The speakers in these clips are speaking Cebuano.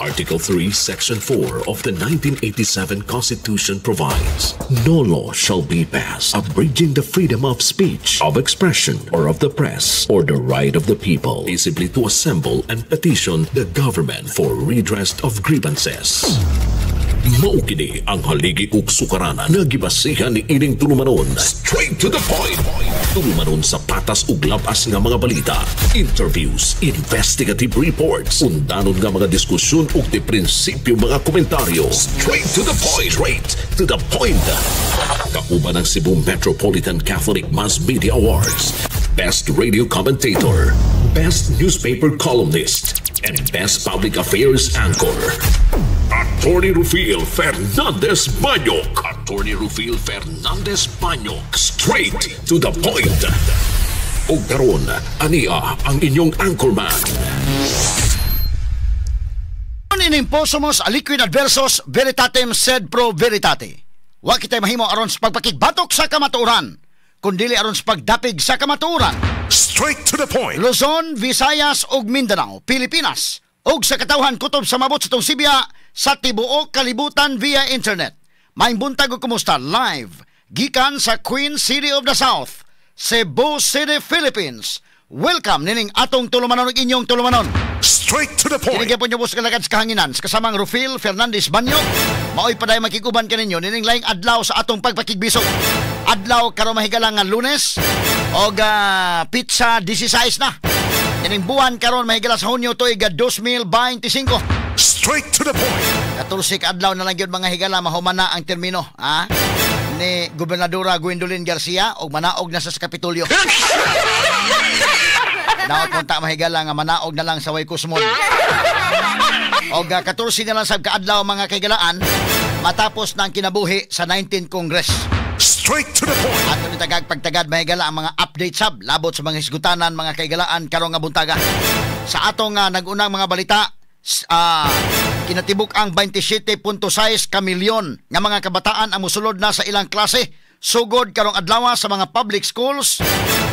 Article 3, Section 4 of the 1987 Constitution provides, "No law shall be passed abridging the freedom of speech, of expression, or of the press, or the right of the people peaceably to assemble and petition the government for redress of grievances." Mao kini ang haligi ug sukaranan nga gibasihan ni ining tulumanon. Straight to the point. Tulumanon sa patas ug labas nga mga balita, interviews, investigative reports, undanon nga mga diskusyon ug di prinsipyo mga komentaryo. Straight to the point. Straight to the point. Kauban ang Cebu Metropolitan Catholic Mass Media Awards, Best Radio Commentator, Best Newspaper Columnist, and Best Public Affairs Anchor. Attorney Rufil Fernandez Banyok. Attorney Rufil Fernandez Banyok. Straight to the point. Ug karon, ania ang inyong anchorman. In imposumos aliquid adversos veritatem sed pro veritate. Wa kitay mahimo aron sa pagpakigbatok sa kamatuoran, kundili aron sa pagdapig sa kamatuoran. Straight to the point. Luzon, Visayas ug Mindanao, Pilipinas, ug sa katawhan kutob sa mabot sa tong Sibya sa tibuok kalibutan via internet. Maayong buntag ug kumusta live gikan sa Queen City of the South, Cebu City, Philippines. Welcome nining atong tulumanon ug inyong tulumanon. Straight to the point. Kini gyapon yung kalagad sa kahanginan sa kasamang Rufil Fernandez Banyo. Maoy paday makiguban kaninyo nining laing adlaw sa atong pagpakigbisog. Adlaw karon, mahigala, nga Lunes og petsa 16 na ining buwan karon, mahigala, sa Hunyo, tuig 2025. Straight to the point. 14 ka adlaw na lang gyud, mga higala, mahuman na ang termino ni Gobernadora Gwendolyn Garcia og manaog na sa Kapitolyo. Naot punta, mahigala, nga manaog na lang sa way kusmod. Og 14 na lang sa kaadlaw, mga kahigalaan, matapos na ang kinabuhi sa 19 Congress. Straight to the point. Ato ni tagag pagtagad, mahigala, ang mga update sab labot sa mga hisgutanan, mga kahigalaan, karong nga buntaga. Sa atong nag-unang mga balita, kinatibuk ang 27.6 ka milyon nga mga kabataan ang musulod na sa ilang klase sugod karong adlaw sa mga public schools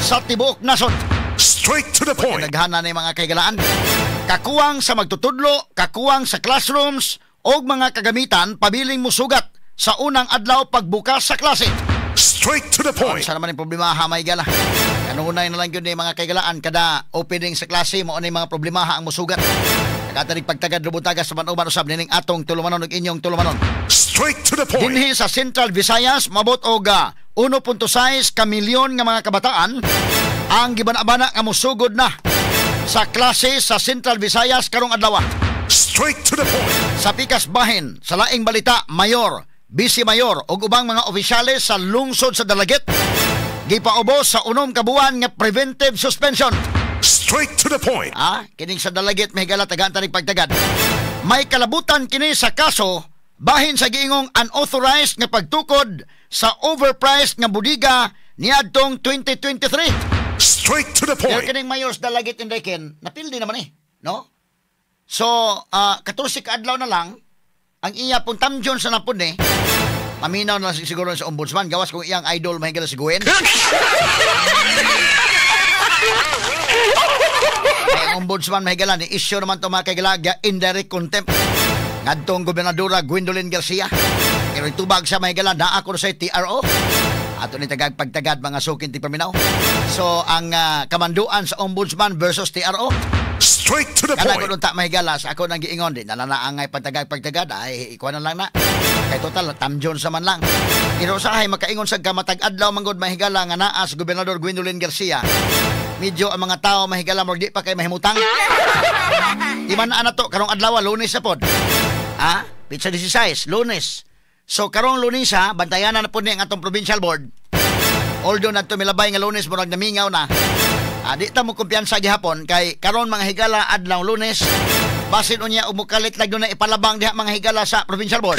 sa tibuok nasod. Straight to the point. Naghana na yung mga kahigalaan. Kakuwang sa magtutudlo, kakuwang sa classrooms o mga kagamitan pabiling musugat sa unang adlaw pagbukas sa klase. Straight to the point. Sa naman yung problema ha, may gala. Kanunay na lang yun ni mga kahigalaan, kada opening sa klase mo na yung mga problema ha ang musugat. Nagatarig pagtagad rubutaga sa manuban usab nining atong tulumanon ug inyong tulumanon. Straight to the point. Dinhi sa Central Visayas, mabot og 1.6 ka milyon nga mga kabataan ang gibana-bana nga musugod na sa klase sa Central Visayas karong adlaw. Straight to the point. Sa pikas bahin, sa laing balita, mayor, vice mayor ug ubang mga opisyales sa lungsod sa Dalaguete gipaubos sa 6 ka buwan nga preventive suspension. Straight to the point. Kining sa Dalaguete, mahigala, tagaan tanig pagtagad. May kalabutan kini sa kaso bahin sa giingong unauthorized nga pagtukod sa overpriced nga budiga niadtong 2023. Straight to the Pero point. kining mayor sa Dalaguete, Indekin, napildi naman eh, no? So, 14 ka adlaw na lang ang iya pong tamjon sa napod ni. Paminaw na lang siguro sa ombudsman, gawas kung iyang idol, mahigala, si Gwen. Kaya ang ombudsman, mahigala, ni issue naman ito, mga kaigala, indirect contempt ngadtong Gobernadora Gwendolyn Garcia. Pero itubag siya, mahigala, naa ko sa TRO. Ato ni tagag pagtagad, mga sukin ti paminaw. So ang kamanduan sa ombudsman versus TRO. Straight to the Kana point. ko ta, mahigala, sa ako nang giingon din nalanaangay pagtagad pagtagad ay ikuha na lang na. Kay total tamjon sa man lang. Pero usahay makaingon sa kamatag adlaw manggod, mahigala, nga naa sa Gobernador Gwendolyn Garcia. Medyo ang mga tao, mahigala, mo di pa kay mahimutang. Di man na to karong adlaw, Lunes na pod. Petsa 16, Lunes. So karong Lunes ha, bantayanan na pod ni ang atong provincial board. Although nadto milabay nga Lunes, murag namingaw na. Di ta mo kumpiyansa gihapon kay karon, mga higala, adlaw Lunes, basin unya umukalit lang na ipalabang diha, mga higala, sa provincial board.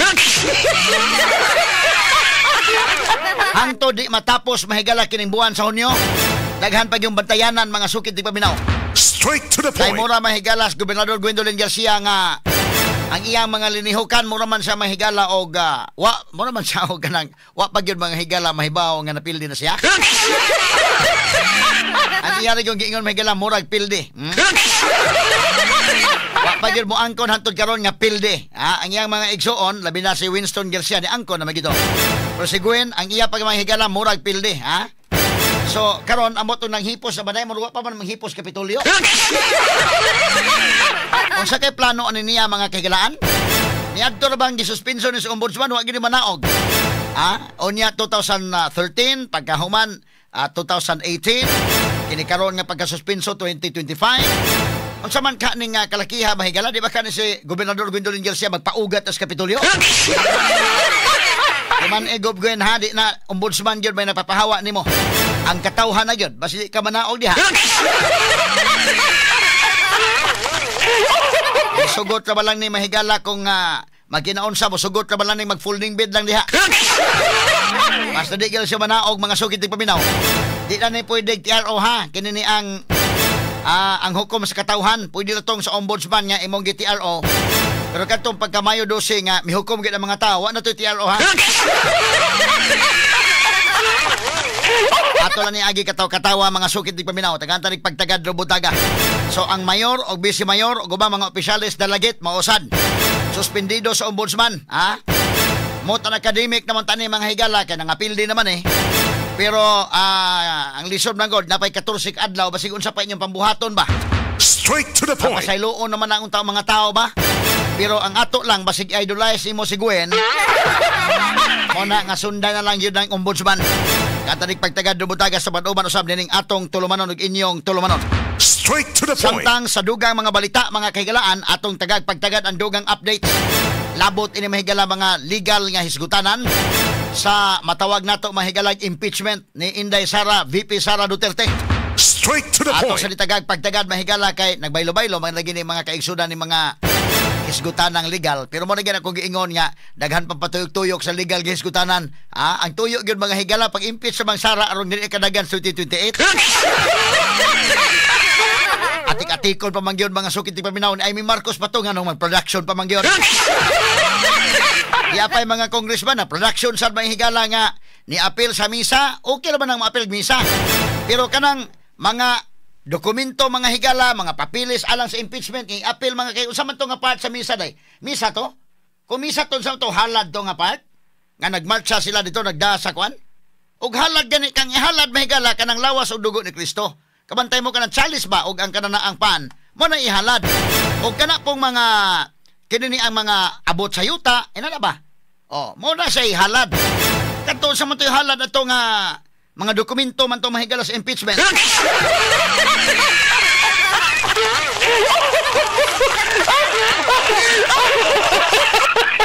Hangtod di matapos, mahigala, kining buwan sa Hunyo, daghan pa yung bantayanan, mga sukit di paminaw. Straight to the Kay point. mura, mahigala, sa Gobernador Gwendolyn Garcia nga ang iyang mga linihukan mura man siya, mahigala, og wa mura man siya og kanang wa pa gyud, mga higala, mahibaw nga napildi na siya. Ang iya rin yung giingon, mahigala, murag pildi. Wa Wa pa gyud mo angkon hantod karon nga pilde. Ha, ang iyang mga igsuon, labi na si Winston Garcia ni angkon na magito. Pero si Gwen, ang iya pag mga higala murag pilde, ha? So karon amot nang hipos sa baday, murag pa man manghipos Kapitolyo. Unsa kay plano ani niya mga kahigalaan? Niadto ra bang gisuspenso ni sa ombudsman, wa gid manaog. Ha? Unya 2013 pagkahuman 2018 kini karon nga pagkasuspenso 2025. Unsa man ka ning kalakiha mahigala, di ba ka ni si Gobernador Gwendolyn Garcia magpaugat sa Kapitolyo? Di man egob Gwen ha, di na ombudsman gyud may napapahawa nimo. Ang katawhan na gyud, basi di ka manaog diha. Sugot ra ba lang ni mahigala kung magkinaon sa mo, sugot ra ba lang ni mag-folding bed lang diha. Basta di gyud siya manaog mga sugit tig paminaw. Di na ni pwede TRO ha, kini ni ang hukom sa katawhan, pwede na tong sa ombudsman nga imong gi-TRO. Pero kadtong pagka Mayo 12 nga mihukom gyud ang mga tao, wa na to'y TRO ha. Ato lang ni agi kataw-katawa mga sukit di paminaw, tagan tanig pagtagad robutaga. So ang mayor og vice mayor og ubang mga opisyales dalagit mausad. Suspendido sa ombudsman, ha? Motan academic naman tani mga higala kay nangapil din naman eh. Pero ang lisod man god napay 14 adlaw basig unsa pa inyong pambuhaton ba? Straight to the point. Pasayloon naman ang untang mga tao ba? Pero ang ato lang basig idolize imo si Gwen. Mo na nga sundan na lang yun ang ombudsman. Katanig pagtagad rubutaga sa bad-uban usab nining atong tulumanon ug inyong tulumanon. Straight to the point. Samtang sa dugang mga balita mga kahigalaan, atong tagag pagtagad ang dugang updates. Labot ini mahigala mga legal nga hisgutanan sa matawag nato mahigalag impeachment ni Inday Sara, VP Sara Duterte. Straight to the ato point. Sa ditagag pagtagad mahigala kay nagbaylo-baylo mga lagi ni mga kaigsunan ni mga hisgutanan legal. Pero mo na gyud akong giingon nga daghan pang patuyok-tuyok sa legal nga hisgutanan. Ah, ang tuyok gyud mga higala pag impeach sa Mang Sara aron dili kadagan sa 2028. Atik-atikon pa man gyud mga sukit ti paminaw ni Amy Marcos pa to nganong mag-production pa man gyud. Yapay mga congressman na production sad may higala nga ni appeal sa misa, okay ra man ang maapil misa. Pero kanang mga dokumento mga higala, mga papilis alang sa impeachment ni appeal mga kay unsa man to nga part sa misa day? Misa to? Kung misa to sa to halad to nga part? Nga nagmarcha sila dito nagdaa sa kwan? Og halad gani kang ihalad mahigala kanang lawas og dugo ni Kristo. Kabantay mo kanang chalice ba og ang kananaang pan mo na ihalad. Og kana pong mga kini ni ang mga abot sa yuta, inana ba? Oh, mo na siya ihalad. Kadto sa man to ihalad ato nga mga dokumento man to mahigala sa impeachment.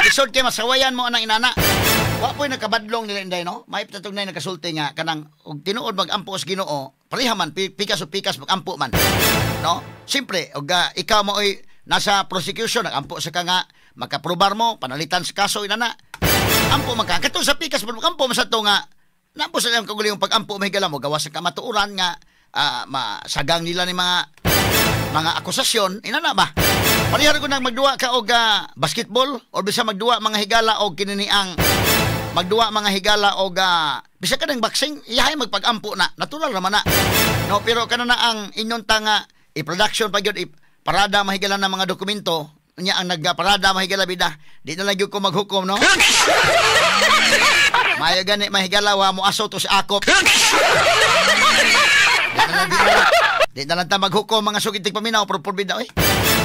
Lisod kay masawayan mo anang inana. Wa po'y nakabadlong nila Inday, no? May patatog na nakasulti nga kanang og tinuod magampo sa Ginoo, pareha man pikas o pikas magampo man. No? Siyempre, og ikaw maoy nasa prosecution, nagampo sa ka nga makaprobar mo, panalitan sa kaso inana. Ampo man ka kato sa pikas magampo man sa to nga napo sa iyang kagulingong pag-ampo mahigala mo gawas sa kamatuoran nga masagang nila ni mga akusasyon inana ba? Pareha ko nang magduwa ka og basketball or bisa magduwa mga higala og kininiang magduwa mga higala og bisa ka ng boxing iyahay magpag-ampo na natural raman na. No, pero kana na ang inyong tanga i-production pa gyud parada mahigala ng mga dokumento niya ang nagparada mahigala bida di na lang gyud ko maghukom, no? Mayo gani mahigala wa mo aso to sa akop. Di na lang ta maghukom mga sugid tig paminaw pero porbida oy.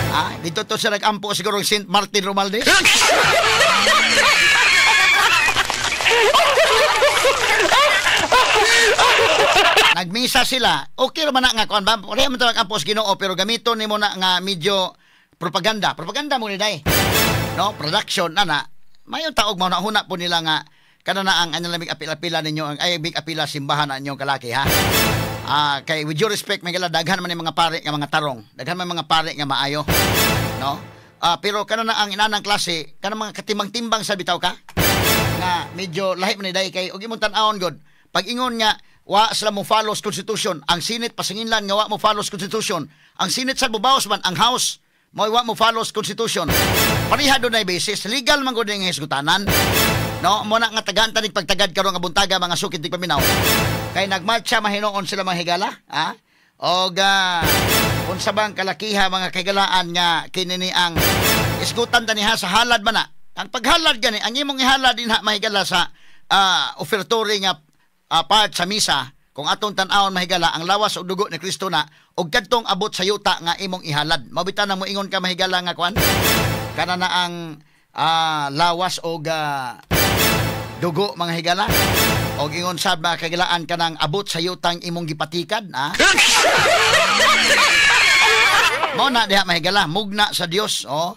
Ah, dito to siya nag-ampo siguro Saint Martin Romaldes. Nagmisa sila. Okay ra man na nga kuan ba? Pareha man to nag-ampo sa Ginoo pero gamiton nimo na nga medyo propaganda. Propaganda mo ni day. No, production ana. Mayon taog mahuna po nila nga kana na ang anyang lamig apil-apila ninyo ang ay big apila simbahan na inyong kalaki ha. Kay with due respect may gala daghan man ni mga pare nga mga tarong, daghan man mga pare nga maayo, no? Pero kana na ang inanang klase, kana mga katimang-timbang sa bitaw ka nga medyo lahi man ni day kay og imong tan-awon god. Pag ingon nga wa sila mo follow sa constitution, ang Senate pasinginlan nga wa mo follow sa constitution, ang Senate sa bubaos man ang House mo wa mo follow sa constitution. Pareha dunay basis, legal man gud ning hisgutanan. No, mo na nga tagaan tanig pagtagad karon nga buntaga mga sukit di paminaw. Kay nagmarcha mahinoon sila mga higala, ha? Og Unsa bang kalakiha, mga kahigalaan, nga kini ni ang isgutan ta niha sa halad man na. Ang paghalad gani, ang imong ihalad dinha, mahigala, sa offertory nga part sa misa, kung atong tan-awon, mahigala, ang lawas ug dugo ni Kristo na ug kadtong abot sa yuta nga imong ihalad. Mao bitaw nang moingon ka, mahigala, nga kuan kana na ang lawas og dugo, mga higala. Og ingon sad, mga kahigalaan, kanang abot sa yutang imong gipatikad, ah. Mao na diha, mahigala, mugna sa Dios, oh.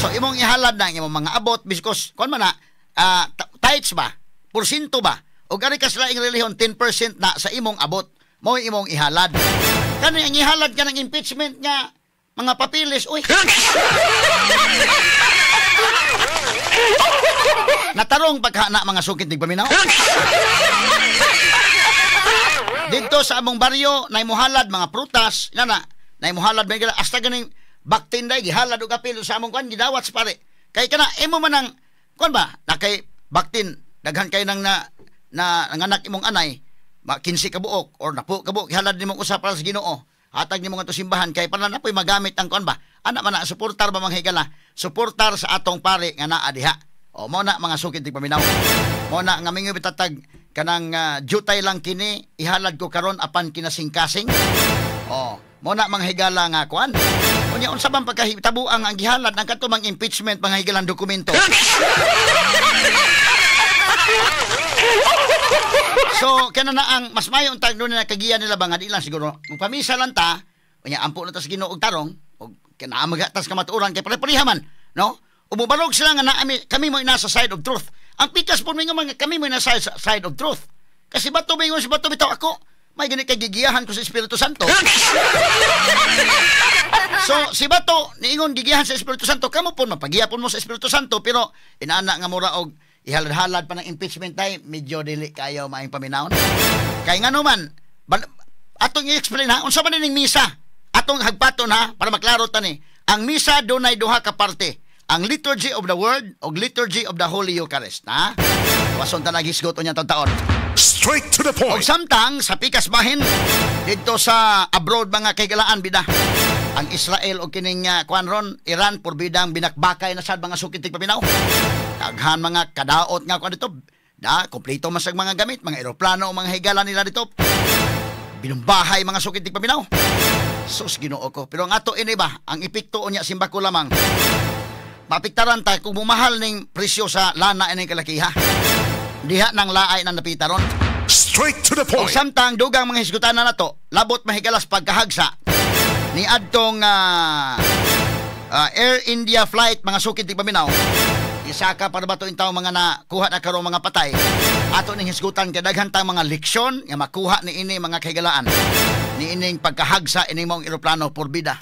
So imong ihalad na ang imong mga abot biskos kuan man na tithes ba? Porsyento ba? Og ari ka sa laing relihiyon, 10% na sa imong abot. Mao imong ihalad. Kani ang ihalad ka ng impeachment nga mga papilis, uy. Natarong pagka na, mga sukit tigpaminaw. Dito sa among baryo, nay muhalad mga prutas, na nay muhalad mga hasta ganing baktin day gihalad og apil sa among kuan gidawat sa pare. Kay kana imo man ang kuan ba, na kay baktin daghan kay nang na na nanganak imong anay, ma 15 ka buok or napo ka buok gihalad nimong usa para sa Ginoo. Hatag nimo ngadto simbahan kay para na po'y magamit ang kuan ba. Ana man na suportar ba, mga higala, suportar sa atong pare nga naa diha. O mo na, mga sukit paminaw. Mo na nga mingoy bitatag kanang jutay lang kini ihalad ko karon apan kinasingkasing. O mo na, mga higala, nga kuan. Unya unsa bang pagkahitabuang ang gihalad ang kadto mang impeachment, mga higalang dokumento. So kana na ang mas mayo untag doon na kagiya nila ba nga di lang siguro magpamisa lang ta, unya ampo na ta sa Ginoo og tarong og kanaa magatas kamatuoran kay pare-pareha man, no? Umubalog sila nga naami, kami mo nasa side of truth. Ang pikas po mingo mga kami mo nasa side of truth. Kasi bato mingo si bato bitaw ako, may gani kay gigiyahan ko sa Espiritu Santo. So si bato niingon gigiyahan sa Espiritu Santo, kamo pon mapagiyapon mo sa Espiritu Santo, pero inaana nga mura og ihalad-halad pa ng impeachment tay, medyo dili kayo maayong paminawon. Kay ngano man, atong i-explain ha, unsa man ning misa? Atong hagpaton ha, para maklaro ta ni. Ang misa dunay duha ka parte. Ang Liturgy of the Word o Liturgy of the Holy Eucharist, ha? Wason ta naghisgot unya taon. Straight to the Og point. Samtang sa pikas bahin didto sa abroad, mga kahigalaan, bida. Ang Israel og kining kuan ron Iran porbidang binakbakay na sad, mga sukit paminaw. Daghan mga kadaot nga kuan dito. Da, kompleto man sa mga gamit, mga eroplano o mga higala nila dito. Binumbahay, mga sukit paminaw. Sus, Ginoo ko. Pero ang ato ini ba, ang epekto unya simbako lamang. Mapiktaran ta kung bumahal ning presyo sa lana ining kalakiha. Diha nang laay nang napita ron. Straight to the Og point. samtang dugang mga hisgutanan nato, labot mahigalas pagkahagsa ni adtong Air India flight, mga sukid ti paminaw. Isaka para ba to intaw mga nakuha na karong mga patay. Ato ning hisgutan kay daghan tang mga leksyon nga makuha ni ini, mga kahigalaan. Ni ining pagkahagsa ining mong eroplano porbida.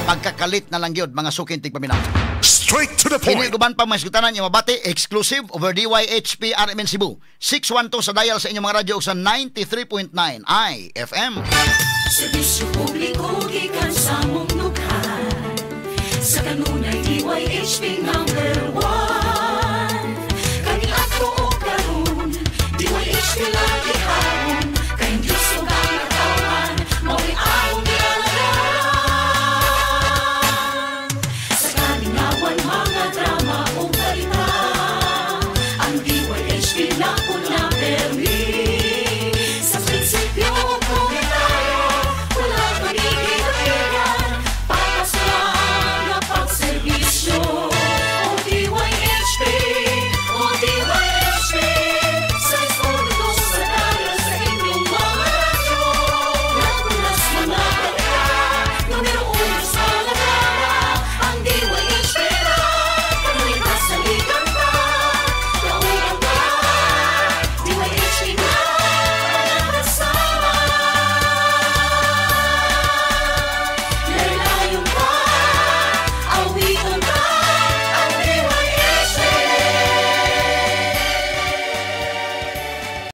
Pagkakalit na lang gyud, mga sukin ti paminaw. Straight to the Kini point. guban pa mga hisgutanan yung mabati exclusive over DYHP RMN Cebu. 612 sa dial sa inyong mga radyo ug sa 93.9 IFM. Serbisyo publiko gikan sa mong dughan. Sa kanunay DYHP number 1.